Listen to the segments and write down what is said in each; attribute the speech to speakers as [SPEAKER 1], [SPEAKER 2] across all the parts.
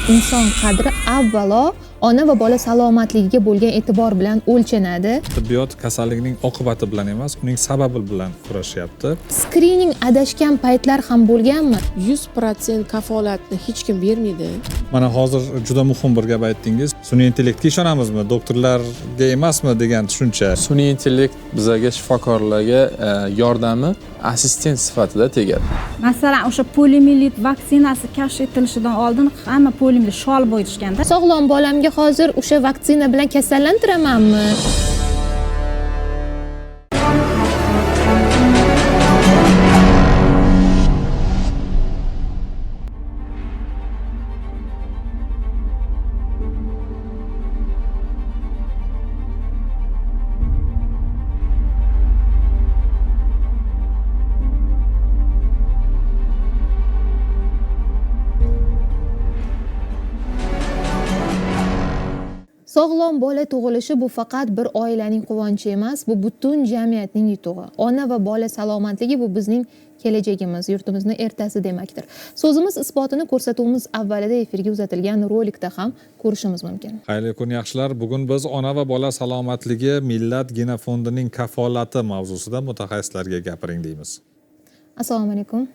[SPEAKER 1] Inson qadri avvalo ona va bola salomatligiga bo'lgan e'tibor bilan o'lchanadi.
[SPEAKER 2] Tibbiyot kasallikning oqibati bilan emas, uning sababi bilan kurashyapti.
[SPEAKER 1] Skrining adashgan paytlar ham bo'lganmi?
[SPEAKER 3] 100% kafolatni hech kim bermaydi.
[SPEAKER 2] Mana hozir juda muhim bir gap aytdingiz. Sun'iy intellektga ishonamizmi, doktorlarga emasmi degan tushuncha.
[SPEAKER 4] Sun'iy intellekt bizaga, shifokorlarga yordami assistent sifatida tegadi.
[SPEAKER 5] Masalan, o'sha poliomiyelit vaksinasi kashf etilishidan oldin hamma poliomiyelit shol bo'lishganda.
[SPEAKER 1] Sog'lom bolamga hozir o'sha vaksina bilan kasallantiramanmi? Sog'lom bola tug'ilishi bu faqat bir oilaning quvonchi emas, bu butun jamiyatning yutug'i. Ona va bola salomatligi bu bizning kelajagimiz, yurtimizni ertasi demakdir. So'zimiz isbotini ko'rsatuvimiz avvalida efirga uzatilgan rolikda ham ko'rishimiz mumkin.
[SPEAKER 2] Xayrli kun, yaxshilar. Bugun biz ona va bola salomatligi millat genofondining kafolati mavzusida mutaxassislarga gapiring deymiz.
[SPEAKER 1] Assalomu alaykum.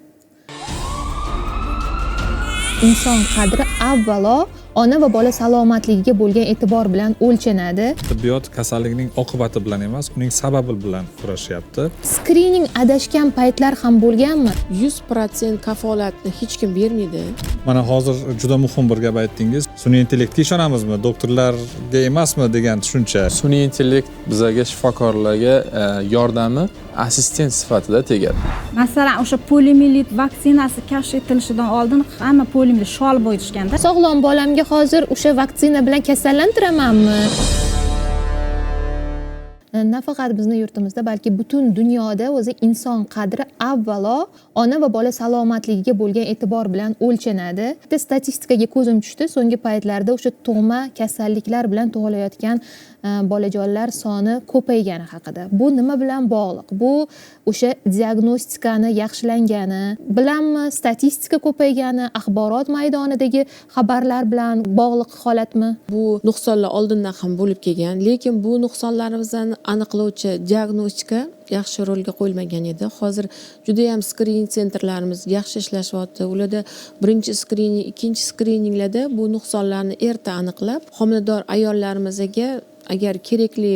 [SPEAKER 1] Inson qadri avvalo ona va bola salomatligiga bo'lgan e'tibor bilan o'lchanadi.
[SPEAKER 2] Tibbiyot kasallikning oqibati bilan emas, uning sababi bilan kurashyapti.
[SPEAKER 1] Skrining adashgan paytlar ham bo'lganmi?
[SPEAKER 3] 100% kafolatni hech kim bermaydi.
[SPEAKER 2] Mana hozir juda muhim bir gap aytdingiz. Sun'iy intellektga ishonamizmi, doktorlarga emasmi degan tushuncha.
[SPEAKER 4] Sun'iy intellekt bizaga, shifokorlarga yordami assistent sifatida tegadi.
[SPEAKER 5] Masalan, o'sha poliomiyelit vaksinasi kashf etilishidan oldin hamma poliomiyelit shol bo'lishganda.
[SPEAKER 1] Sog'lom bolamga hozir o'sha vaksina bilan kasallantiramanmi? Nafaqat bizni yurtimizda, balki butun dunyoda o'zi inson qadri avvalo ona va bola salomatligiga bo'lgan e'tibor bilan o'lchanadi. Bitta statistikaga ko'zim tushdi. So'nggi paytlarda o'sha tug'ma kasalliklar bilan tug'ilayotgan bolajonlar soni ko'paygani haqida. Bu nima bilan bog'liq? Bu o'sha diagnostikani yaxshilangani bilanmi, statistika ko'paygani, axborot maydonidagi xabarlar bilan bog'liq holatmi?
[SPEAKER 3] Bu nuqsonlar oldindan ham bo'lib kelgan, lekin bu nuqsonlarimizni aniqlovchi diagnostika yaxshi rolga qo'yilmagan edi. Hozir juda ham skrining sentrlarimiz yaxshi ishlashyapti. Ularda birinchi skrining, ikkinchi skrininglarda bu nuqsonlarni erta aniqlab, homilador ayollarimizga agar kerakli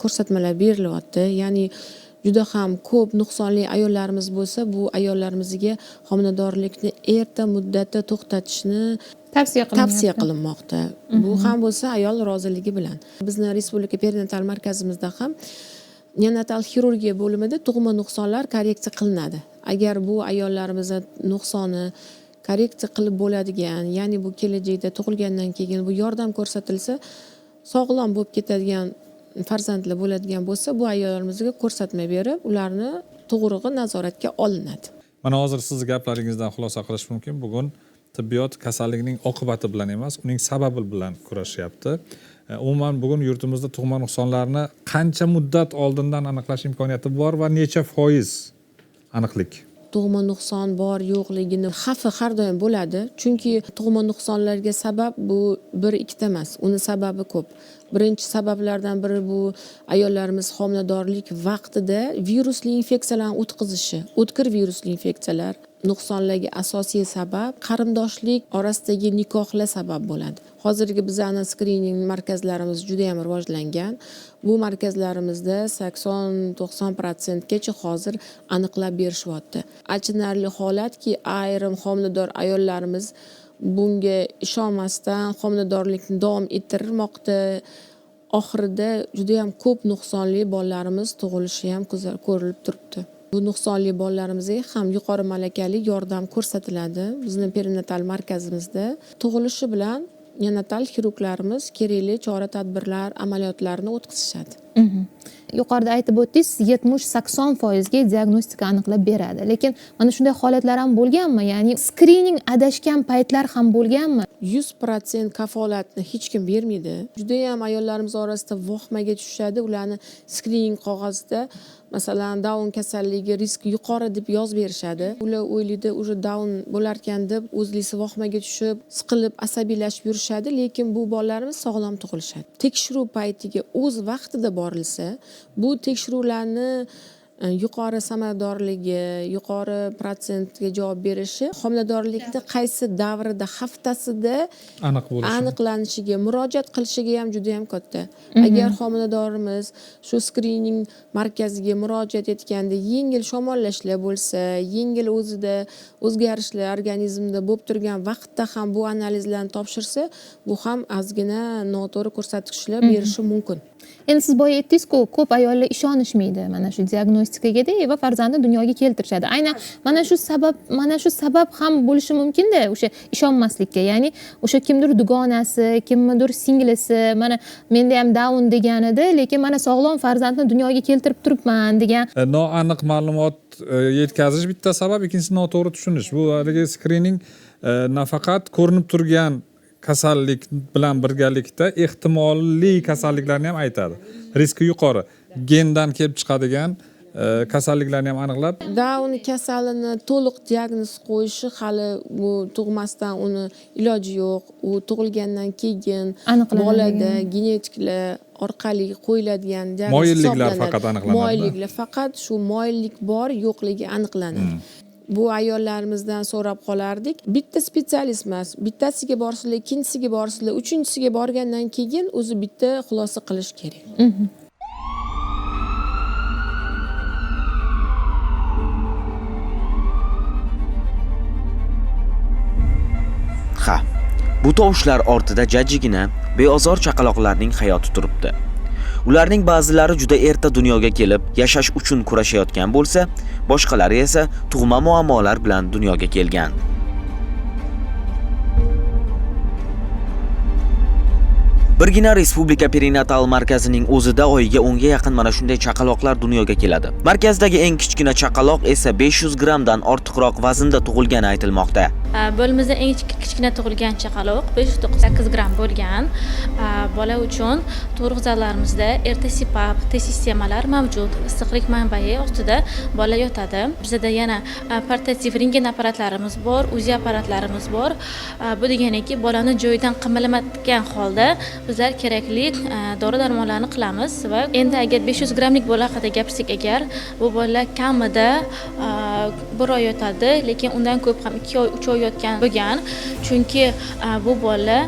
[SPEAKER 3] ko'rsatmalar berilyapti. Ya'ni juda ham ko'p nuqsonli ayollarimiz bo'lsa, bu ayollarimizga homiladorlikni erta muddatda to'xtatishni tavsiya qilinmoqda. Bu ham bo'lsa ayol roziligi bilan. Bizni Respublika perinatal markazimizda ham neonatal xirurgiya bo'limida tug'ma nuqsonlar korreksiya qilinadi. Agar bu ayollarimizni nuqsoni korreksiya qilib bo'ladigan, ya'ni bu kelajakda tug'ilgandan keyin bu yordam ko'rsatilsa, sog'lom bo'lib ketadigan farzandlar bo'ladigan bo'lsa, bu ayollarimizga ko'rsatma berib, ularni tug'rug'i nazoratga olinadi.
[SPEAKER 2] Mana hozir siz gaplaringizdan xulosa qilish mumkin. Bugun tibbiyot kasallikning oqibati bilan emas, uning sababi bilan kurashyapti. Umuman bugun yurtimizda tug'ma nuqsonlarni qancha muddat oldindan aniqlash imkoniyati bor va necha foiz aniqlik?
[SPEAKER 3] Tug'ma nuqson bor yo'qligini xavfi har doim bo'ladi. Chunki tug'ma nuqsonlarga sabab bu bir ikkita emas, uni sababi ko'p. Birinchi sabablardan biri bu ayollarimiz homiladorlik vaqtida virusli infeksiyalarni o'tkazishi, o'tkir virusli infeksiyalar. Nuqsonlarga asosiy sabab qarindoshlik orasidagi nikohlar sabab bo'ladi. Hozirgi bizning skrining markazlarimiz juda ham rivojlangan. Bu markazlarimizda 80-90% gacha hozir aniqlab berishyapti. Achinarli holatki, ayrim homilador ayollarimiz bunga ishonmasdan homiladorlikni davom ettirmoqda. Oxirida juda ham ko'p nuqsonli bolalarimiz tug'ilishi ham ko'rilib turibdi. Bu nuqsonli bolalarimizga ham yuqori malakali yordam ko'rsatiladi. Bizning perinatal markazimizda tug'ilishi bilan neonatal xirurglarimiz kerakli chora-tadbirlar, amaliyotlarni o'tkazishadi.
[SPEAKER 1] Yuqorida aytib o'tdingiz, 70-80% ga diagnostika aniqlab beradi. Lekin mana shunday holatlar ham bo'lganmi? Ya'ni skrining adashgan paytlar ham bo'lganmi?
[SPEAKER 3] 100% kafolatni hech kim bermaydi. Juda ham ayollarimiz orasida vohmaga tushishadi. Ularni skrining qog'ozida Masalan, Down kasalligi riski yuqori deb yozib berishadi. Ular o'ylaydi, уже Down bo'larkan deb o'zlisi vohmaga tushib, siqilib, asabiylashib yurishadi, lekin bu bolalarimiz sog'lom tug'ilishadi. Tekshiruv paytiga o'z vaqtida borilsa, bu tekshiruvlarni yuqori samaradorligi, yuqori protsentga javob berishi homiladorlikda qaysi davrida, haftasida
[SPEAKER 2] aniq bo'lishi,
[SPEAKER 3] aniqlanishiga, murojaat qilishiga ham juda ham katta. Agar homiladorimiz shu skrining markaziga murojaat etganda yengil shamollashlar bo'lsa, yengil o'zida o'zgarishlar organizmda bo'lib turgan vaqtda ham bu analizlarni topshirsa, bu ham ozgina noto'g'ri ko'rsatkichlar berishi mumkin.
[SPEAKER 1] Endi siz boya aytdingiz-ku, ko'p ayollar ishonishmaydi mana shu diagnostikagada va farzandni dunyoga keltirishadi. Aynan mana shu sabab ham bo'lishi mumkin-da o'sha ishonmaslikka. Ya'ni o'sha kimdir dugonasi, kimnidir singlisi, mana menda ham Down deganida, lekin mana sog'lom farzandni dunyoga keltirib turibman degan
[SPEAKER 2] noaniq ma'lumot yetkazish bitta sabab, ikkinchisi noto'g'ri tushunish. Bu haligi skrining nafaqat ko'rinib turgan kasallik bilan birgalikda ehtimolli kasalliklarni ham aytadi. Riski yuqori, gendan kelib chiqadigan kasalliklarni ham aniqlab.
[SPEAKER 3] Down kasalini to'liq diagnoz qo'yishi hali bu tug'masdan uni iloji yo'q. U tug'ilgandan keyin bolada genetiklar orqali qo'yiladigan diagnoz
[SPEAKER 2] moyilliklar faqat aniqlanadi.
[SPEAKER 3] Moyilliklar faqat shu moyillik bor yo'qligi aniqlanadi. Bu ayollarimizdan so'rab qolardik. Bitta spetsialist emas, bittasiga borsizlar, ikkinchisiga borsizlar, uchinchisiga borgandan keyin o'zi bitta xulosa qilish kerak.
[SPEAKER 6] Ha, bu tovushlar ortida jajjigina, beozor chaqaloqlarning hayoti turibdi. Ularning ba'zilari juda erta dunyoga kelib, yashash uchun kurashayotgan bo'lsa, boshqalari esa tug'ma muammolar bilan dunyoga kelgan. Birgina Respublika perinatal markazining o'zida oyiga 10 ga yaqin mana shunday chaqaloqlar dunyoga keladi. Markazdagi eng kichkina chaqaloq esa 500 grammdan ortiqroq vaznda tug'ilgani aytilmoqda.
[SPEAKER 7] Bo'limizda eng kichkina tug'ilgan chaqaloq 598 gramm bo'lgan. Bola uchun tug'ruq zallarimizda erta CPAP, T sistemalar mavjud. Issiqlik manbai ostida bola yotadi. Bizda yana portativ rentgen apparatlarimiz bor, UZI apparatlarimiz bor. Bu deganiki, bolani joyidan qimirlamayotgan holda bizlar kerakli dori-darmonlarni qilamiz va endi agar 500 grammlik bola haqida gapirsak, agar bu bola kamida 1 oy yotadi, lekin undan ko'p ham 2 oy, 3 oy yotgan bo'lgan. Chunki bu bola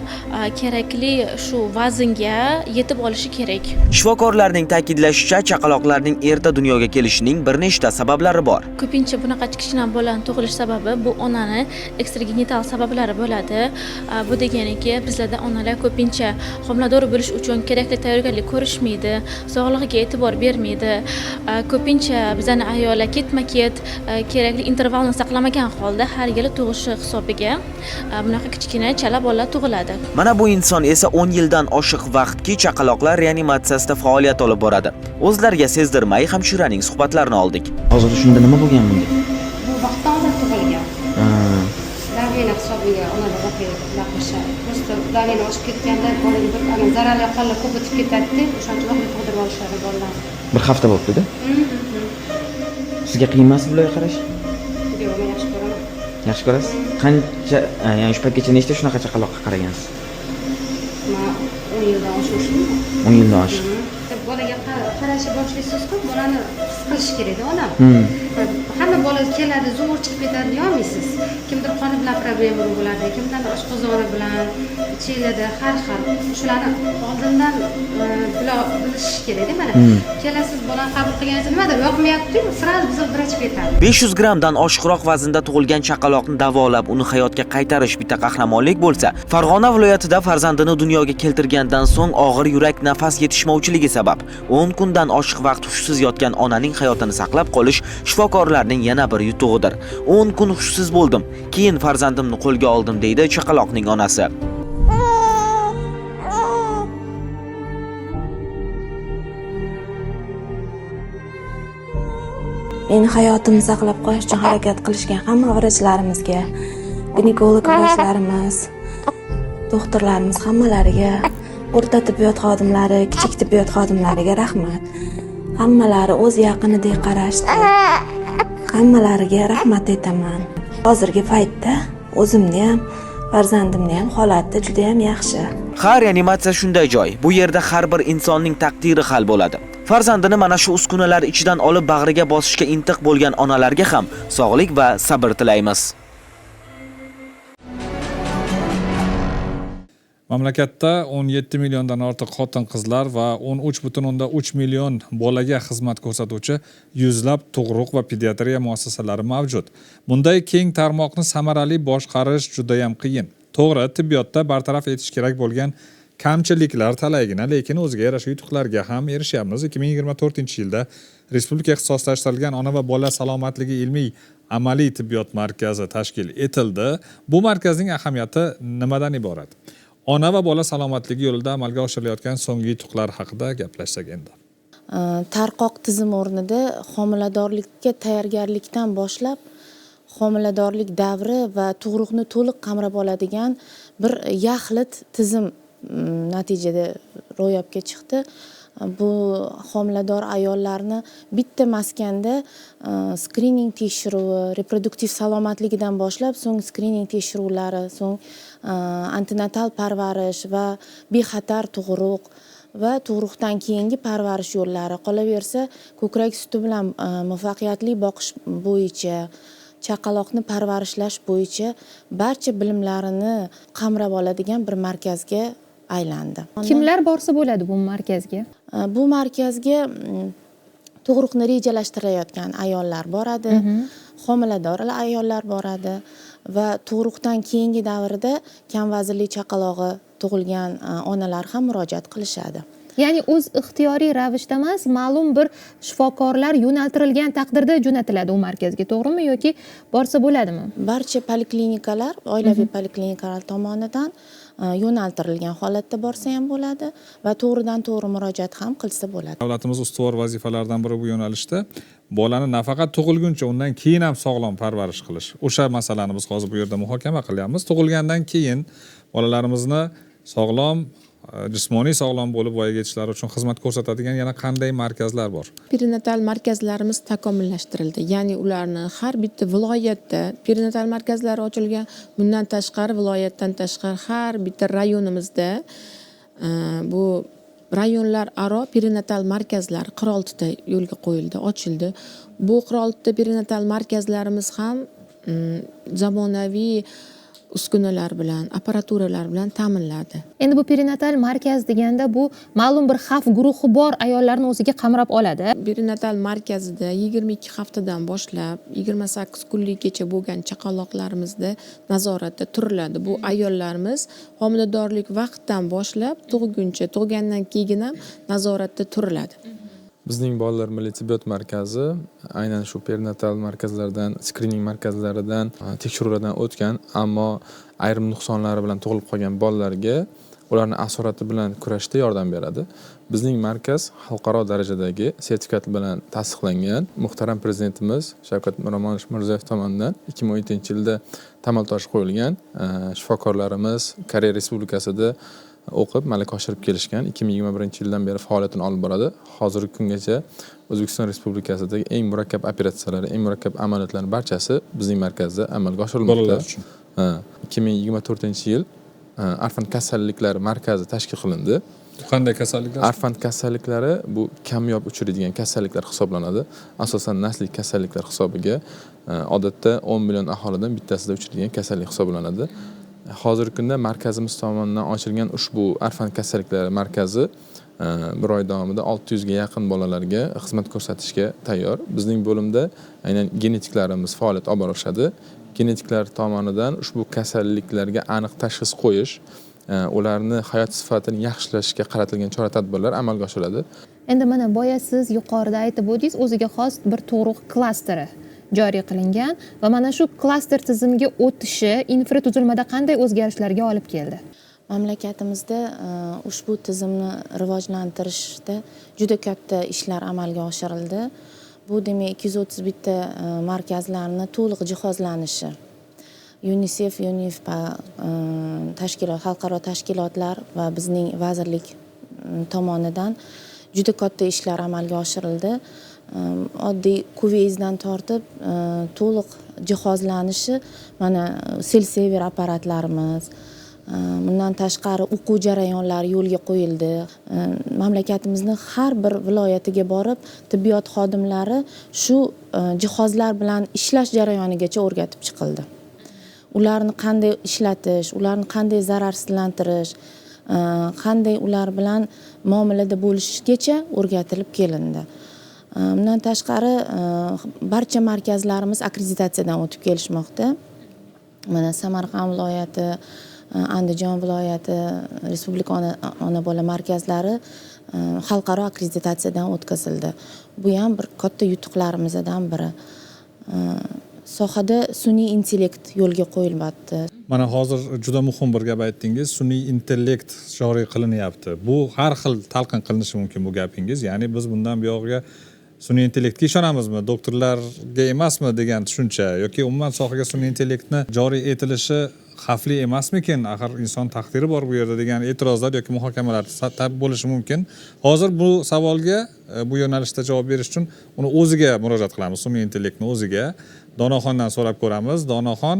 [SPEAKER 7] kerakli shu vaznga yetib olishi kerak.
[SPEAKER 6] Shifokorlarning ta'kidlashicha, chaqaloqlarning erta dunyoga kelishining bir nechta sabablari bor.
[SPEAKER 7] Ko'pincha bunaqa kichkina bolani tug'ilish sababi bu onani ekstragenital sabablari bo'ladi. Bu deganiki, bizlarda onalar ko'pincha homilador bo'lish uchun kerakli tayyorgarlik ko'rishmaydi, sog'lig'iga e'tibor bermaydi. Ko'pincha bizning ayollar ketma-ket kerakli intervalni saqlamagan holda har yili tug'ishi hisobiga bunaqa kichkina chala bolalar tug'iladi.
[SPEAKER 6] Mana bu inson esa 10 yildan oshiq vaqtki chaqaloqlar reanimatsiyasida faoliyat olib boradi. O'zlariga sezdirmay hamshiraning suhbatlarini oldik.
[SPEAKER 8] Hozir shunda nima bo'lgan bunga?
[SPEAKER 9] Bu vaqtdan oldin tug'ilgan. Давление hisobiga onada voqea qilishadi. Просто давление oshib ketganda bolaga bir ana zararli qonlar ko'p o'tib ketadi-da, o'shancha vaqtda tug'dirib olishadi bolalarni.
[SPEAKER 8] Bir hafta bo'libdi-da. Sizga qiyin emas bularga qarash?
[SPEAKER 9] Yo'q, men yaxshi ko'raman.
[SPEAKER 8] Yaxshi ko'rasiz? Qancha, ya'ni shu paytgacha nechta shunaqa chaqaloqqa qaragansiz?
[SPEAKER 9] Men 10 yildan oshiq ishlayman.
[SPEAKER 8] 10 yildan oshiq.
[SPEAKER 9] Bolaga qarashni boshlaysiz-ku, bolani his qilish kerak-da onam. Hamma bola keladi, zo'r chiqib ketadi deya olmaysiz. Kimdir qoni bilan problema bo'ladi, kimdan oshqozoni bilan, ichiladi, har xil. Shularni oldindan bilish kerak-da mana. Kelasiz, bolani qabul qilganingizda nimadir yoqmayapti-yu, sразу biz vrachga ketadi.
[SPEAKER 6] 500 grammdan oshiqroq vaznda tug'ilgan chaqaloqni davolab, uni hayotga qaytarish bitta qahramonlik bo'lsa, Farg'ona viloyatida farzandini dunyoga keltirgandan so'ng og'ir yurak nafas yetishmovchiligi sabab 10 kundan oshiq vaqt hushsiz yotgan onaning hayotini saqlab qolish shifokorlarning yana bir yutug'idir. 10 kun hushsiz bo'ldim, keyin farzandimni qo'lga oldim, deydi chaqaloqning onasi.
[SPEAKER 10] Meni hayotimni saqlab qolish uchun harakat qilishgan hamma vrachlarimizga, ginekolog vrachlarimiz, doktorlarimiz hammalariga, o'rta tibbiyot xodimlari, kichik tibbiyot xodimlariga rahmat. Hammalari o'z yaqinidek qarashdi. Hammalariga rahmat aytaman. Hozirgi paytda o'zimni ham, farzandimni ham holati juda ham yaxshi.
[SPEAKER 6] Ha, reanimatsiya shunday joy. Bu yerda har bir insonning taqdiri hal bo'ladi. Farzandini mana shu uskunalar ichidan olib bag'riga bosishga intiq bo'lgan onalarga ham sog'lik va sabr tilaymiz.
[SPEAKER 2] Mamlakatda 17 milliondan ortiq xotin-qizlar va 13,3 million bolaga xizmat ko'rsatuvchi yuzlab tug'ruq va pediatriya muassasalari mavjud. Bunday keng tarmoqni samarali boshqarish juda ham qiyin. To'g'ri, tibbiyotda bartaraf etish kerak bo'lgan kamchiliklar talaygina, lekin o'ziga yarasha yutuqlarga ham erishyapmiz. 2024-yilda Respublika ixtisoslashtirilgan ona va bola salomatligi ilmiy amaliy tibbiyot markazi tashkil etildi. Bu markazning ahamiyati nimadan iborat? Ona va bola salomatligi yo'lida amalga oshirilayotgan so'nggi yutuqlar haqida gaplashsak endi.
[SPEAKER 11] Tarqoq tizim o'rnida homiladorlikka tayyorgarlikdan boshlab homiladorlik davri va tug'ruqni to'liq qamrab oladigan bir yaxlit tizim natijada ro'yobga chiqdi. Bu homilador ayollarni bitta maskanda skrining tekshiruvi, reproduktiv salomatligidan boshlab, so'ng skrining tekshiruvlari, so'ng antinatal parvarish va bexatar tug'ruq va tug'ruqdan keyingi parvarish yo'llari, qolaversa ko'krak suti bilan muvaffaqiyatli boqish bo'yicha, chaqaloqni parvarishlash bo'yicha barcha bilimlarini qamrab oladigan bir markazga aylandi.
[SPEAKER 1] Kimlar borsa bo'ladi bu markazga?
[SPEAKER 11] Bu markazga tug'ruqni rejalashtirayotgan ayollar boradi, homilador ayollar boradi va tug'ruqdan keyingi davrda kam vaznli chaqalog'i tug'ilgan onalar ham murojaat qilishadi.
[SPEAKER 1] Ya'ni o'z ixtiyoriy ravishda emas, ma'lum bir shifokorlar yo'naltirilgan taqdirda jo'natiladi u markazga, to'g'rimi yoki borsa bo'ladimi?
[SPEAKER 11] Barcha poliklinikalar, oilaviy poliklinikalar tomonidan yo'naltirilgan holatda borsa ham bo'ladi va to'g'ridan to'g'ri murojaat ham qilsa bo'ladi.
[SPEAKER 2] Davlatimiz ustuvor vazifalaridan biri bu yo'nalishda bolani nafaqat tug'ilguncha, undan keyin ham sog'lom parvarish qilish. O'sha masalani biz hozir bu yerda muhokama qilyapmiz. Tug'ilgandan keyin bolalarimizni sog'lom, jismoniy sog'lom bo'lib voyaga yetishlari uchun xizmat ko'rsatadigan yana qanday markazlar bor?
[SPEAKER 3] Perinatal markazlarimiz takomillashtirildi. Ya'ni ularni har bitta viloyatda perinatal markazlari ochilgan. Bundan tashqari, viloyatdan tashqari har bitta rayonimizda bu rayonlararo perinatal markazlar 46 ta yo'lga qo'yildi, ochildi. Bu 46 ta perinatal markazlarimiz ham zamonaviy uskunalar bilan, apparaturalar bilan ta'minladi.
[SPEAKER 1] Endi bu perinatal markaz deganda bu ma'lum bir xavf guruhi bor ayollarni o'ziga qamrab oladi.
[SPEAKER 3] Perinatal markazida 22 haftadan boshlab 28 kunlikgacha bo'lgan chaqaloqlarimizda nazoratda turiladi. Bu ayollarimiz homiladorlik vaqtidan boshlab tug'guncha, tug'gandan keyin ham nazoratda turiladi.
[SPEAKER 4] Bizning bolalar milliy tibbiyot markazi aynan shu perinatal markazlardan, skrining markazlaridan tekshiruvlardan o'tgan, ammo ayrim nuqsonlari bilan tug'ilib qolgan bolalarga ularni asorati bilan kurashda yordam beradi. Bizning markaz xalqaro darajadagi sertifikat bilan tasdiqlangan. Muhtaram prezidentimiz Shavkat Miromonovich Mirziyoyev tomonidan 2017-yilda tamal toshi qo'yilgan. Shifokorlarimiz Koreya Respublikasida o'qib, malaka oshirib kelishgan. 2021-yildan beri faoliyatini olib boradi. Hozirgi kungacha O'zbekiston Respublikasidagi eng murakkab operatsiyalar, eng murakkab amaliyotlarning barchasi bizning markazda amalga oshirilmoqda.
[SPEAKER 2] Bolalar uchun.
[SPEAKER 4] 2024-yil Arfan kasalliklari markazi tashkil qilindi.
[SPEAKER 2] Qanday kasalliklar?
[SPEAKER 4] Arfan kasalliklari bu kamyob uchraydigan kasalliklar hisoblanadi. Asosan nasliy kasalliklar hisobiga odatda 10 million aholidan bittasida uchraydigan kasallik hisoblanadi. Hozirgi kunda markazimiz tomonidan ochilgan ushbu Arfan kasalliklari markazi bir oy davomida 600 ga yaqin bolalarga xizmat ko'rsatishga tayyor. Bizning bo'limda aynan genetiklarimiz faoliyat olib borishadi. Genetiklar tomonidan ushbu kasalliklarga aniq tashxis qo'yish, ularni hayot sifatini yaxshilashga qaratilgan chora-tadbirlar amalga oshiriladi.
[SPEAKER 1] Endi mana boya siz yuqorida aytib o'tdingiz, o'ziga xos bir tug'ruq klasteri joriy qilingan va mana shu klaster tizimiga o'tishi infratuzilmada qanday o'zgarishlarga olib keldi?
[SPEAKER 11] Mamlakatimizda ushbu tizimni rivojlantirishda juda katta ishlar amalga oshirildi. Bu demak 231 ta markazlarni to'liq jihozlanishi, UNICEF, UNFPA tashkilot, xalqaro tashkilotlar va bizning vazirlik tomonidan Juda katta ishlar amalga oshirildi. Oddiy kuvezdan tortib to'liq jihozlanishi, mana selsever apparatlarimiz, bundan tashqari o'quv jarayonlari yo'lga qo'yildi. Mamlakatimizni har bir viloyatiga borib, tibbiyot xodimlari shu jihozlar bilan ishlash jarayonigacha o'rgatib chiqildi. Ularni qanday ishlatish, ularni qanday zararsizlantirish, qanday ular bilan muomalada bo'lishgacha o'rgatilib kelindi. Bundan tashqari barcha markazlarimiz akkreditatsiyadan o'tib kelishmoqda. Mana Samarqand viloyati, Andijon viloyati, Respublika ona bola markazlari xalqaro akkreditatsiyadan o'tkazildi. Bu ham bir katta yutuqlarimizdan biri. Sohada sun'iy intellekt yo'lga qo'yilmoqda.
[SPEAKER 2] Mana hozir juda muhim bir gap aytdingiz, sun'iy intellekt joriy qilinyapti. Bu har xil talqin qilinishi mumkin bu gapingiz. Ya'ni biz bundan buyog'iga sun'iy intellektga ishonamizmi, doktorlarga emasmi degan tushuncha yoki umuman sohaga sun'iy intellektni joriy etilishi xavfli emasmikin? Axir inson taqdiri bor bu yerda degan e'tirozlar yoki muhokamalar bo'lishi mumkin. Hozir bu savolga bu yo'nalishda javob berish uchun uni o'ziga murojaat qilamiz, sun'iy intellektni o'ziga. Donoxondan so'rab ko'ramiz. Donoxon,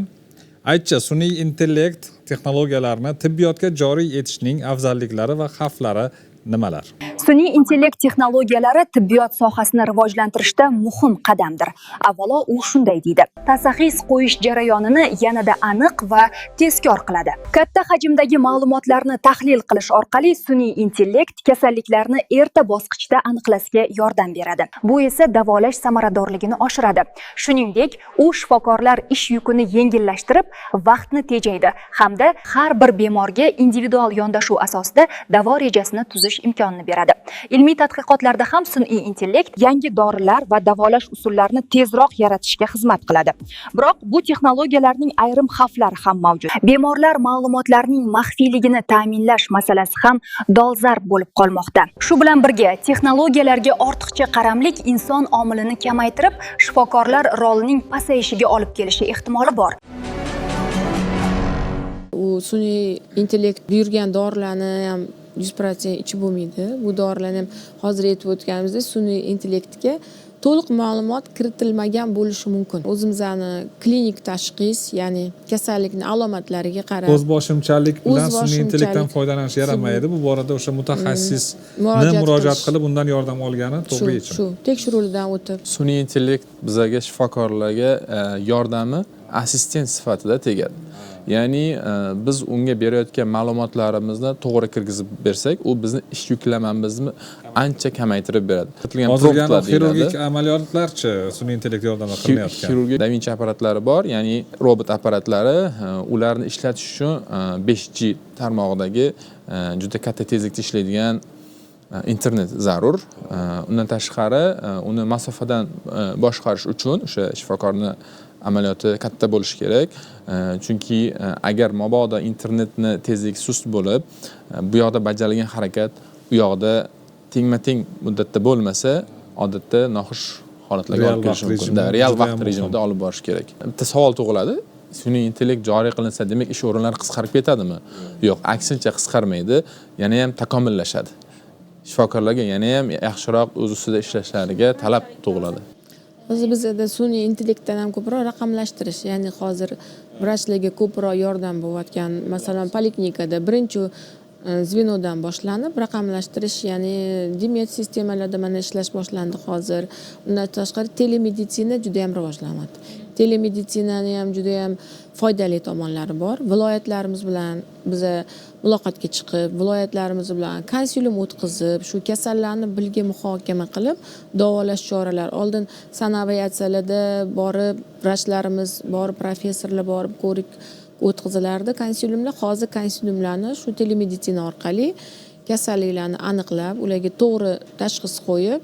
[SPEAKER 2] aytchi, sun'iy intellekt texnologiyalarini tibbiyotga joriy etishning afzalliklari va xavflari nimalar?
[SPEAKER 12] Sun'iy intellekt texnologiyalari tibbiyot sohasini rivojlantirishda muhim qadamdir. Avvalo u shunday deydi: tashxis qo'yish jarayonini yanada aniq va tezkor qiladi. Katta hajmdagi ma'lumotlarni tahlil qilish orqali sun'iy intellekt kasalliklarni erta bosqichda aniqlashga yordam beradi. Bu esa davolash samaradorligini oshiradi. Shuningdek, u shifokorlar ish yukini yengillashtirib, vaqtni tejaydi hamda har bir bemorga individual yondashuv asosida davo rejasini tuzish imkonini beradi. Ilmiy tadqiqotlarda ham sun'iy intellekt yangi dorilar va davolash usullarini tezroq yaratishga xizmat qiladi. Biroq bu texnologiyalarning ayrim xavflari ham mavjud. Bemorlar ma'lumotlarining maxfiyligini ta'minlash masalasi ham dolzarb bo'lib qolmoqda. Shu bilan birga texnologiyalarga ortiqcha qaramlik inson omilini kamaytirib, shifokorlar rolining pasayishiga olib kelishi ehtimoli bor.
[SPEAKER 3] U sun'iy intellekt buyurgan dorilarni ham 100% ichib bo'lmaydi. Bu dorilarni ham hozir aytib o'tganimizdek sun'iy intellektga to'liq ma'lumot kiritilmagan bo'lishi mumkin. O'zimizni klinik tashxis, ya'ni kasallikning alomatlariga qarab
[SPEAKER 2] o'zboshimchalik bilan sun'iy intellektdan foydalanish yaramaydi. Bu borada o'sha mutaxassisni murojaat qilib undan yordam olgani to'g'ri yechim.
[SPEAKER 3] Shu tekshiruvdan o'tib.
[SPEAKER 4] Sun'iy intellekt bizaga, shifokorlarga yordami assistent sifatida tegadi. Ya'ni biz unga berayotgan ma'lumotlarimizni to'g'ri kirgizib bersak, u bizni ish yuklamamizni ancha kamaytirib beradi.
[SPEAKER 2] Hozirgi xirurgik amaliyotlarchi sun'iy intellekt yordamida qilinayotgan.
[SPEAKER 4] Xirurgiya Da Vinci apparatlari bor, ya'ni robot apparatlari, ularni ishlatish uchun 5G tarmog'idagi juda katta tezlikda ishlaydigan internet zarur. Undan tashqari uni masofadan boshqarish uchun o'sha shifokorni amaliyoti katta bo'lishi kerak. Chunki agar mabodo internetni tezligi sust bo'lib, bu yoqda bajarilgan harakat u yoqda tengma-teng muddatda bo'lmasa, odatda noxush holatlarga olib kelishi mumkin. Real vaqt rejimida olib borish kerak. Bitta savol tug'iladi. Sun'iy intellekt joriy qilinsa, demak ish o'rinlari qisqarib ketadimi? Yo'q, aksincha qisqarmaydi, yana ham takomillashadi. Shifokorlarga yana ham yaxshiroq o'z ustida ishlashlariga talab tug'iladi.
[SPEAKER 3] Hozir bizda sun'iy intellektdan ham ko'proq raqamlashtirish, ya'ni hozir vrachlarga ko'proq yordam bo'layotgan, masalan, poliklinikada birinchi zvenodan boshlanib raqamlashtirish, ya'ni DMED sistemalarida mana ishlash boshlandi hozir. Undan tashqari telemeditsina juda ham rivojlanyapti. Telemeditsinani ham juda ham foydali tomonlari bor. Viloyatlarimiz bilan biza muloqotga chiqib, viloyatlarimiz bilan konsilium o'tkazib, shu kasallarni birga muhokama qilib, davolash choralari. Oldin sanaviatsiyalarda borib, vrachlarimiz borib, professorlar borib ko'rik o'tkazilardi konsiliumlar. Hozir konsiliumlarni shu telemeditsina orqali kasalliklarni aniqlab, ularga to'g'ri tashxis qo'yib,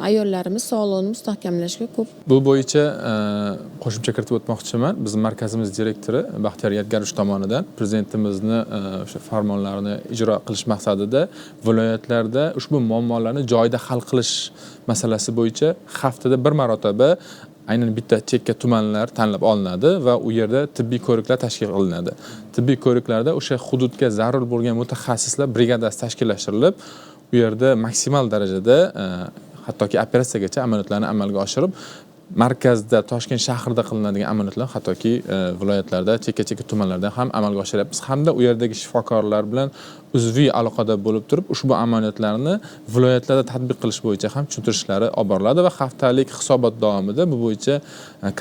[SPEAKER 3] ayollarimiz sog'lig'ini mustahkamlashga ko'p.
[SPEAKER 4] Bu bo'yicha qo'shimcha kiritib o'tmoqchiman. Bizning markazimiz direktori Baxtiyor Yadgarovich tomonidan prezidentimizni o'sha farmonlarini ijro qilish maqsadida viloyatlarda ushbu muammolarni joyida hal qilish masalasi bo'yicha haftada bir marotaba aynan bitta chekka tumanlar tanlab olinadi va u yerda tibbiy ko'riklar tashkil qilinadi. Tibbiy ko'riklarda o'sha hududga zarur bo'lgan mutaxassislar brigadasi tashkillashtirilib, U yerda maksimal darajada hattoki operatsiyagacha amaliyotlarni amalga oshirib, markazda, Toshkent shahrida qilinadigan amaliyotlar hattoki viloyatlarda, chekka-chekka tumanlarda ham amalga oshiryapmiz. Hamda u yerdagi shifokorlar bilan uzviy aloqada bo'lib turib, ushbu amaliyotlarni viloyatlarda tatbiq qilish bo'yicha ham tushuntirishlari olib boriladi va haftalik hisobot davomida bu bo'yicha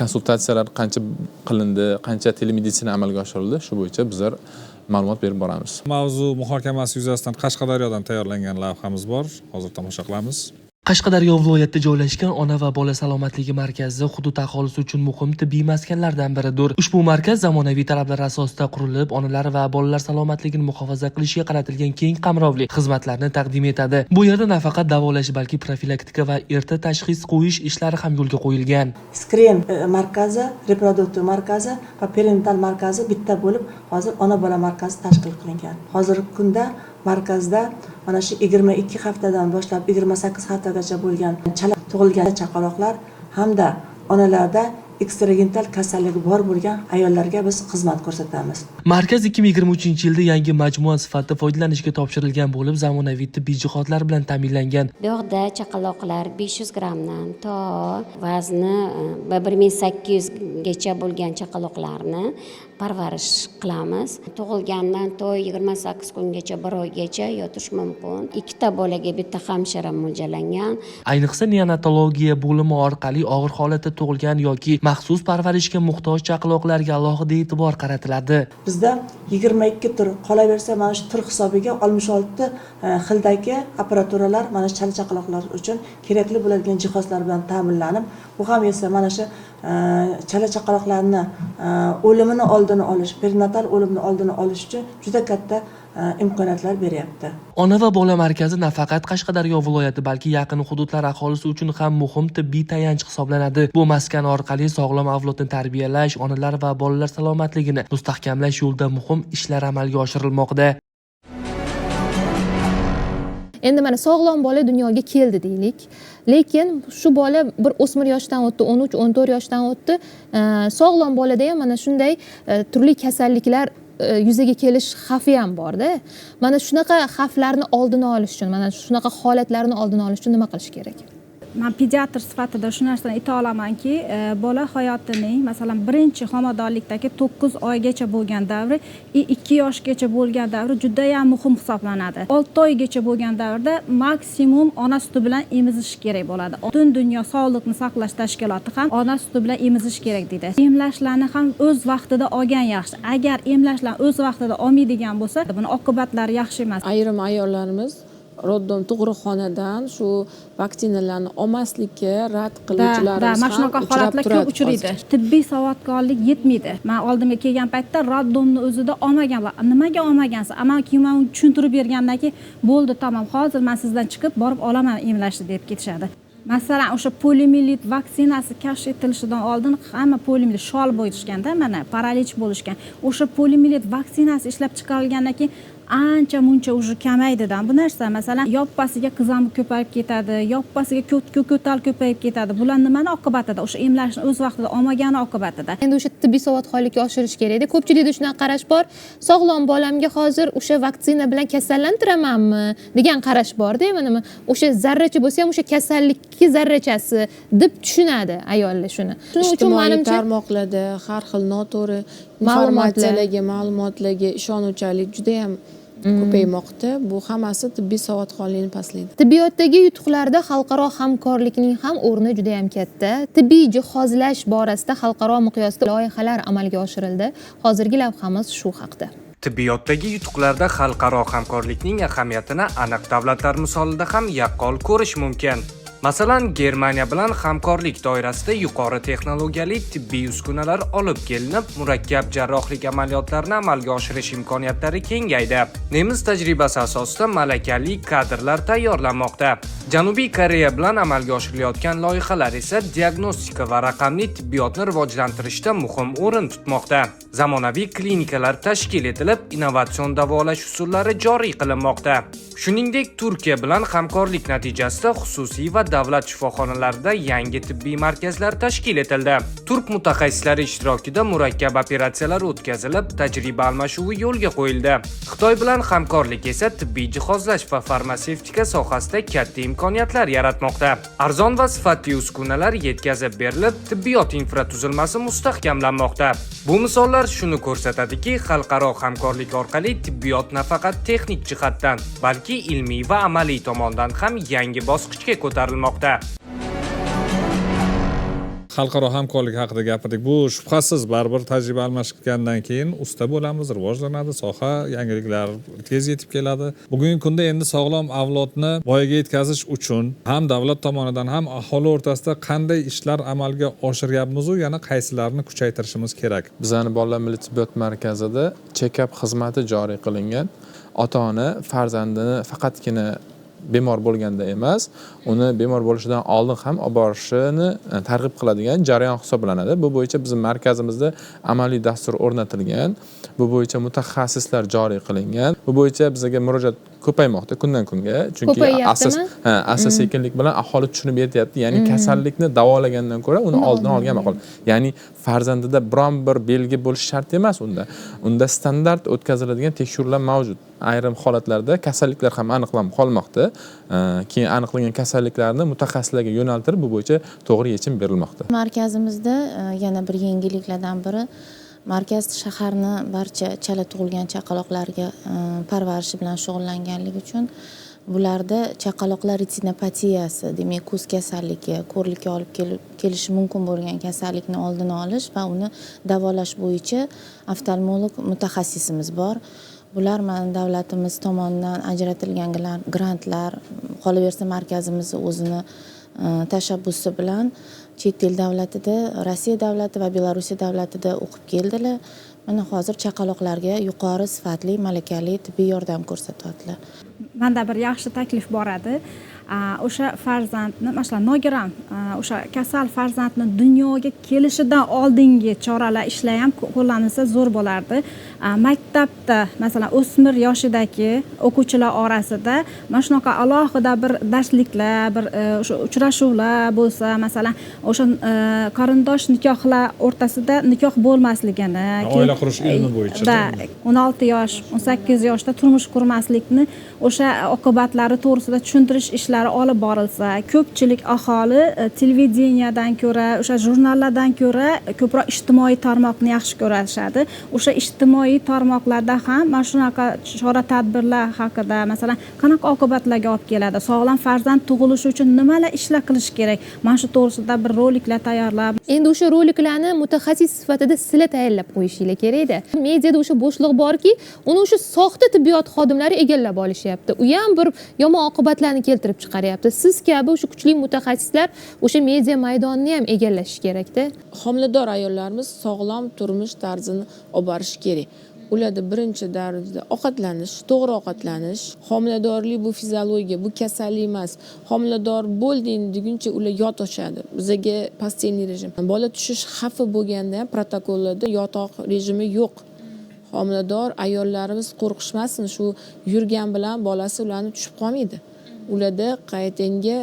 [SPEAKER 4] konsultatsiyalar qancha qilindi, qancha telemeditsina amalga oshirildi, shu bo'yicha bizlar ma'lumot berib boramiz.
[SPEAKER 2] Mavzu muhokamasi yuzasidan Qashqadaryodan tayyorlangan lavhamiz bor. Hozir tomosha qilamiz.
[SPEAKER 13] Qashqadaryo viloyatida joylashgan ona va bola salomatligi markazi hudud aholisi uchun muhim tibbiy maskanlardan biridir. Ushbu markaz zamonaviy talablar asosida qurilib, onalar va bolalar salomatligini muhofaza qilishga qaratilgan keng qamrovli xizmatlarni taqdim etadi. Bu yerda nafaqat davolash, balki profilaktika va erta tashxis qo'yish ishlari ham yo'lga qo'yilgan.
[SPEAKER 14] Skrin markazi, reproduktiv markazi va perinatal markazi bitta bo'lib, hozir ona bola markazi tashkil qilingan. Hozirgi kunda markazda mana shu 22 haftadan boshlab 28 haftagacha bo'lgan chala tug'ilgan chaqaloqlar hamda onalarda ekstragenital kasalligi bor bo'lgan ayollarga biz xizmat ko'rsatamiz.
[SPEAKER 13] Markaz 2023-yilda yangi majmua sifatida foydalanishga topshirilgan bo'lib, zamonaviy tibbiy jihozlar bilan ta'minlangan.
[SPEAKER 15] Bu yoqda chaqaloqlar 500 grammdan to vazni 1800 gacha bo'lgan chaqaloqlarni parvarish qilamiz. Tug'ilgandan to 28 kungacha, bir oygacha yotish mumkin. Ikkita bolaga bitta hamshira mo'ljallangan.
[SPEAKER 13] Ayniqsa neonatologiya bo'limi orqali og'ir holatda tug'ilgan yoki maxsus parvarishga muhtoj chaqaloqlarga alohida e'tibor qaratiladi.
[SPEAKER 14] Bizda 22 tur, qolaversa mana shu tur hisobiga 66 xildagi apparaturalar mana shu chala chaqaloqlar uchun kerakli bo'ladigan jihozlar bilan ta'minlanib, bu ham esa mana shu chala chaqaloqlarni o'limini oldini olish, perinatal o'limni oldini olish uchun juda katta imkoniyatlar beryapti.
[SPEAKER 13] Ona va bola markazi nafaqat Qashqadaryo viloyati, balki yaqin hududlar aholisi uchun ham muhim tibbiy tayanch hisoblanadi. Bu maskan orqali sog'lom avlodni tarbiyalash, onalar va bolalar salomatligini mustahkamlash yo'lida muhim ishlar amalga oshirilmoqda.
[SPEAKER 1] Endi mana sog'lom bola dunyoga keldi deylik, lekin shu bola bir o'smir yoshdan o'tdi, 13-14 yoshdan o'tdi. Sog'lom bolada ham mana shunday turli kasalliklar yuzaga kelish xavfi ham borda. Mana shunaqa xavflarni oldini olish uchun, mana shunaqa holatlarni oldini olish uchun nima qilish kerak?
[SPEAKER 5] Men pediatr sifatida shu narsani ayta olamanki, bola hayotining, masalan, birinchi homiladorlikdagi 9 oygacha bo'lgan davri, 2 yoshgacha bo'lgan davri juda ham muhim hisoblanadi. 6 oygacha bo'lgan davrda maksimum ona suti bilan emizish kerak bo'ladi. Butun dunyo sog'liqni saqlash tashkiloti ham ona suti bilan emizish kerak deydi. Emlashlarni ham o'z vaqtida olgan yaxshi. Agar emlashlarni o'z vaqtida olmaydigan bo'lsa, buni oqibatlari yaxshi emas.
[SPEAKER 3] Ayrim ayollarimiz roddom tug'ruqxonadan shu vaksinalarni olmaslikka rad qiluvchilarimiz
[SPEAKER 5] mana shunaqa holatlar ko'p uchraydi. Tibbiy savodkorlik yetmaydi. Men oldimga kelgan paytda roddomni o'zida olmaganlar. Nimaga olmagansiz? Ammo keyin men uni tushuntirib bergandan keyin bo'ldi, tamom, hozir men sizdan chiqib borib olaman emlashni deb ketishadi. Masalan, o'sha poliomiyelit vaksinasi kashf etilishidan oldin hamma poliomiyelit shol bo'lishganda, mana paralich bo'lishgan. O'sha poliomiyelit vaksinasi ishlab chiqarilgandan keyin ancha muncha уже kamaydidan bu narsa. Masalan, yoppasiga qizamiq ko'payib ketadi, yoppasiga ko'tal ko'payib ketadi. Bular nimani oqibatida? O'sha emlashni o'z vaqtida olmagani oqibatida.
[SPEAKER 1] Endi o'sha tibbiy savodxonlikka oshirish kerakda. Ko'pchilikda shunaqa qarash bor. Sog'lom bolamga hozir o'sha vaksina bilan kasallantiramanmi degan qarash bor-da, mana o'sha zarracha bo'lsa ham o'sha kasallikki zarrachasi deb tushunadi ayollar shuni. Shuning uchun
[SPEAKER 3] ijtimoiy tarmoqlarda har xil noto'g'ri informatsiyalarga, ma'lumotlarga ishonuvchanlik juda ham ko'paymoqda. Bu hammasi tibbiy savodxonlikni pastlaydi.
[SPEAKER 1] Tibbiyotdagi yutuqlarda xalqaro hamkorlikning ham o'rni juda ham katta. Tibbiy jihozlash borasida xalqaro miqyosda loyihalar amalga oshirildi. Hozirgi lavhamiz shu haqda.
[SPEAKER 16] Tibbiyotdagi yutuqlarda xalqaro hamkorlikning ahamiyatini aniq davlatlar misolida ham yaqqol ko'rish mumkin. Masalan, Germaniya bilan hamkorlik doirasida yuqori texnologiyali tibbiy uskunalar olib kelinib, murakkab jarrohlik amaliyotlarini amalga oshirish imkoniyatlari kengaydi. Nemis tajribasi asosida malakali kadrlar tayyorlanmoqda. Janubiy Koreya bilan amalga oshirilayotgan loyihalar esa diagnostika va raqamli tibbiyotni rivojlantirishda muhim o'rin tutmoqda. Zamonaviy klinikalar tashkil etilib, innovatsion davolash usullari joriy qilinmoqda. Shuningdek, Turkiya bilan hamkorlik natijasida xususiy va davlat shifoxonalarida yangi tibbiy markazlar tashkil etildi. Turk mutaxassislari ishtirokida murakkab operatsiyalar o'tkazilib, tajriba almashuvi yo'lga qo'yildi. Xitoy bilan hamkorlik esa tibbiy jihozlash va farmatsevtika sohasida katta imkoniyatlar yaratmoqda. Arzon va sifatli uskunalar yetkazib berilib, tibbiyot infratuzilmasi mustahkamlanmoqda. Bu misollar shuni ko'rsatadiki, xalqaro hamkorlik orqali tibbiyot nafaqat texnik jihatdan, balki ilmiy va amaliy tomondan ham yangi bosqichga ko'tarilmoqda.
[SPEAKER 2] Xalqaro hamkorlik haqida gapirdik. Bu shubhasiz baribir tajriba almashgandan keyin usta bo'lamiz, rivojlanadi soha, yangiliklar tez yetib keladi. Bugungi kunda endi sog'lom avlodni voyaga yetkazish uchun ham davlat tomonidan, ham aholi o'rtasida qanday ishlar amalga oshiryapmiz-u, yana qaysilarini kuchaytirishimiz kerak?
[SPEAKER 4] Bizani bolalar milliy tibbiyot markazida check-up xizmati joriy qilingan. Ota-ona farzandini faqatgina bemor bo'lganda emas, uni bemor bo'lishidan oldin ham olib borishini targ'ib qiladigan jarayon hisoblanadi. Bu bo'yicha bizning markazimizda amaliy dastur o'rnatilgan, bu bo'yicha mutaxassislar joriy qilingan. Bu bo'yicha bizga murojaat ko'paymoqda kundan kunga, chunki asta sekinlik bilan aholi tushunib yetyapti. Ya'ni kasallikni davolagandan ko'ra uni oldini olgan ma'qul. Ya'ni farzandida biron bir belgi bo'lishi shart emas unda. Unda standart o'tkaziladigan tekshiruvlar mavjud. Ayrim holatlarda kasalliklar ham aniqlanib qolmoqda. Keyin aniqlangan kasalliklarni mutaxassislarga yo'naltirib, bu bo'yicha to'g'ri yechim berilmoqda.
[SPEAKER 11] Markazimizda yana bir yangiliklardan biri, markaz shaharni barcha chala tug'ilgan chaqaloqlarga parvarishi bilan shug'ullanganligi uchun bularda chaqaloqlar retinopatiyasi, demak ko'z kasalligi, ko'rlikka olib kelishi mumkin bo'lgan kasallikni oldini olish va uni davolash bo'yicha oftalmolog mutaxassisimiz bor. Bular mana davlatimiz tomonidan ajratilgan grantlar, qolaversa markazimiz o'zini tashabbusi bilan chet el davlatida, Rossiya davlati va Belorussiya davlatida o'qib keldilar. Mana hozir chaqaloqlarga yuqori sifatli, malakali tibbiy yordam ko'rsatyaptilar.
[SPEAKER 5] Menda bir yaxshi taklif bor edi. O'sha farzandni, masalan, nogiron, o'sha kasal farzandni dunyoga kelishidan oldingi choralar ishlar ham qo'llanilsa zo'r bo'lardi. Maktabda, masalan, o'smir yoshidagi o'quvchilar orasida mana shunaqa alohida bir darsliklar, bir o'sha uchrashuvlar bo'lsa, masalan, o'sha qarindosh nikohlar o'rtasida nikoh bo'lmasligini,
[SPEAKER 2] oila qurish ilmi bo'yicha,
[SPEAKER 5] 16 yosh, 18 yoshda turmush qurmaslikni o'sha oqibatlari to'g'risida tushuntirish ishlari olib borilsa, ko'pchilik aholi televideniyadan ko'ra, o'sha jurnallardan ko'ra ko'proq ijtimoiy tarmoqni yaxshi ko'rishadi. O'sha ijtimoiy tarmoqlarda ham mana shunaqa chora-tadbirlar haqida, masalan, qanaqa oqibatlarga olib keladi, sog'lom farzand tug'ilishi uchun nimalar ishlar qilish kerak, mana shu to'g'risida bir roliklar tayyorlab.
[SPEAKER 1] Endi o'sha roliklarni mutaxassis sifatida sizlar tayyorlab qo'yishinglar kerak-da. Mediada o'sha bo'shliq borki, uni o'sha soxta tibbiyot xodimlari egallab olishyapti. U ham bir yomon oqibatlarni keltirib chiqaryapti. Siz kabi o'sha kuchli mutaxassislar o'sha media maydonini ham egallashi kerak-da.
[SPEAKER 3] Homilador ayollarimiz sog'lom turmush tarzini olib borishi kerak. Ularda birinchi darajada ovqatlanish, to'g'ri ovqatlanish. Homiladorlik bu fiziologiya, bu kasallik emas. Homilador bo'lding deguncha ular yotoshadi. Bizaga постельный rejim. Bola tushish xavfi bo'lganda ham protokollarda yotoq rejimi yo'q. Homilador ayollarimiz qo'rqishmasin, shu yurgan bilan bolasi ularni tushib qolmaydi. Ularda qaytanga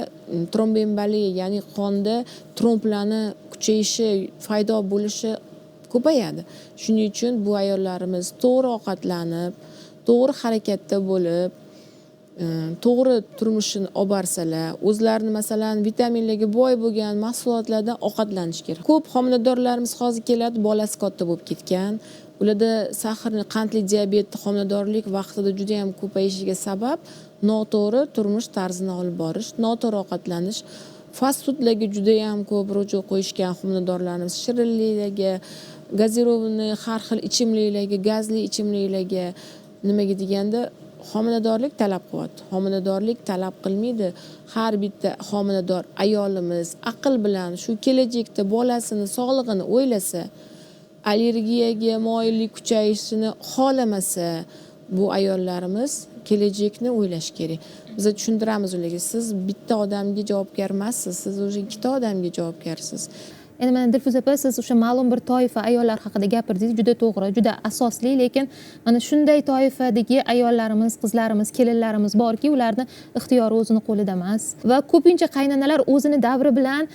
[SPEAKER 3] tromboemboliya, ya'ni qonda tromblarni kuchayishi, paydo bo'lishi ko'payadi. Shuning uchun bu ayollarimiz to'g'ri ovqatlanib, to'g'ri harakatda bo'lib, to'g'ri turmushini olib borsalar, o'zlarini masalan vitaminlarga boy bo'lgan mahsulotlardan ovqatlanish kerak. Ko'p homiladorlarimiz hozir keladi, bolasi katta bo'lib ketgan. Ularda sahrni, qandli diabet homiladorlik vaqtida juda ham ko'payishiga sabab noto'g'ri turmush tarzini olib borish, noto'g'ri ovqatlanish, fast foodlarga juda ham ko'p ruju qo'yishgan homiladorlarimiz, shirinliklarga, gazirovanный har xil ichimliklarga, gazli ichimliklarga. Nimaga deganda homiladorlik talab qilyapti. Homiladorlik talab qilmaydi. Har bitta homilador ayolimiz aql bilan shu kelajakda bolasini sog'lig'ini o'ylasa, allergiyaga moyillik kuchayishini xohlamasa, bu ayollarimiz kelajakni o'ylash kerak. Biz tushuntiramiz ularga, siz bitta odamga javobgar emassiz, siz o'zi ikkita odamga javobgarsiz.
[SPEAKER 1] Endi mana, Dilfuza opa, siz o'sha ma'lum bir toifa ayollar haqida gapirdingiz, juda to'g'ri, juda asosli. Lekin mana shunday toifadagi ayollarimiz, qizlarimiz, kelinlarimiz borki, ularni ixtiyori o'zini qo'lida emas va ko'pincha qaynanalar o'zini davri bilan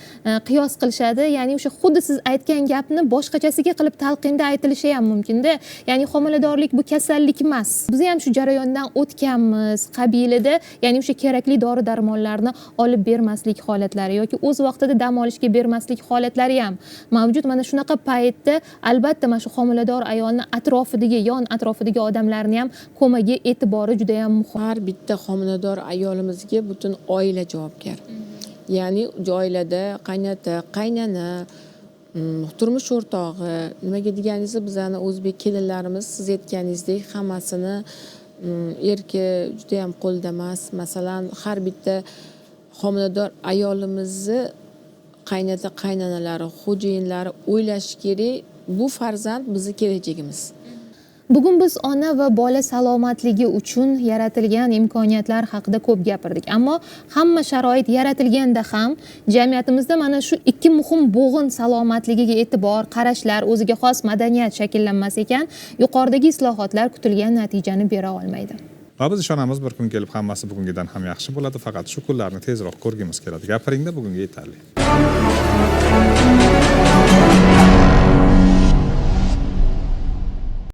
[SPEAKER 1] qiyos qilishadi. Ya'ni o'sha xuddi siz aytgan gapni boshqachasiga qilib talqinda aytilishi ham mumkinda. Ya'ni homiladorlik bu kasallik emas, biz ham shu jarayondan o'tganmiz qabilida, ya'ni o'sha kerakli dori darmonlarni olib bermaslik holatlari yoki o'z vaqtida dam olishga bermaslik holatlari ham mavjud. Mana shunaqa paytda albatta mana shu homilador ayolni atrofidagi, yon atrofidagi odamlarni ham ko'magi, e'tibori juda ham muhim.
[SPEAKER 3] Har bitta homilador ayolimizga butun oila javobgar. Ya'ni oilada qaynota, qaynona, turmush o'rtog'i. Nimaga deganingizda, bizani o'zbek kelinlarimiz, siz aytganingizdek, hammasini erki judayam qo'lida emas. Masalan, har bitta homilador ayolimizni qaynota, qaynonalari, xo'jayinlari o'ylashi kerak, bu farzand bizni kelajagimiz.
[SPEAKER 1] Bugun biz ona va bola salomatligi uchun yaratilgan imkoniyatlar haqida ko'p gapirdik. Ammo hamma sharoit yaratilganda ham jamiyatimizda mana shu ikki muhim bo'g'in salomatligiga e'tibor, qarashlar, o'ziga xos madaniyat shakllanmas ekan, yuqoridagi islohotlar kutilgan natijani bera olmaydi.
[SPEAKER 2] Va biz ishonamiz, bir kun kelib hammasi bugungidan ham yaxshi bo'ladi. Faqat shu kunlarni tezroq ko'rgimiz keladi. Gapiringda bugunga yetarli.